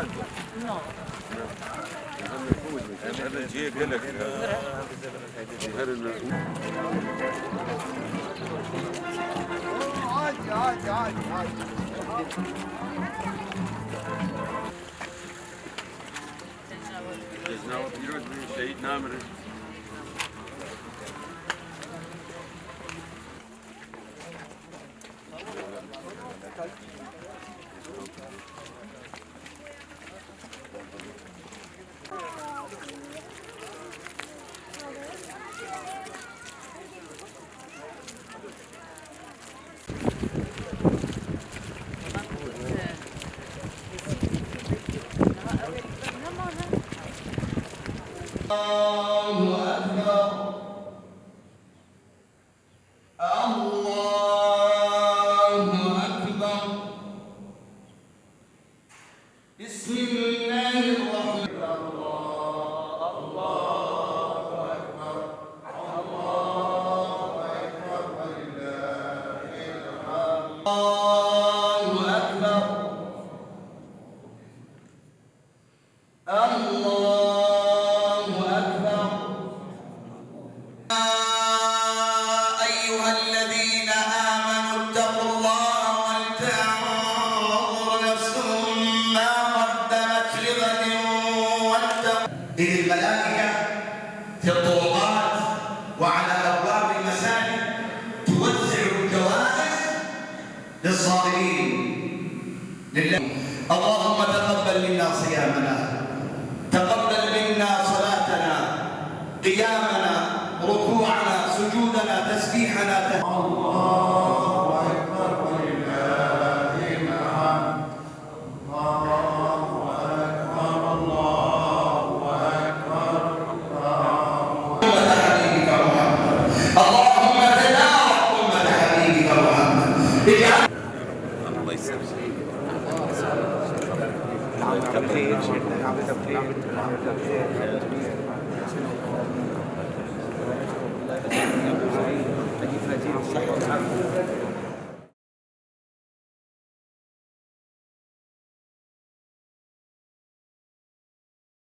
الله أكبر الله أكبر بسم الله الرحمن الله أكبر الله أكبر أيها الذين آمنوا اتقوا الله ولتنظر نفس ما قدمت لغد واتقوا. إذ الملائكة في الطرقات وعلى أبواب المساجد توزع الجوائز للصائمين لله. اللهم تقبل منا صيامنا، تقبل منا صلاتنا، قيامنا، ركوعنا، سجودنا، تسبيحنا. الله أكبر ولله الحمد. الله أكبر الله أكبر أمة حبيبك محمد، اللهم تدارك أمة حبيبك محمد، اجعل الله يسلمك. بخير شيخنا، بخير بخير.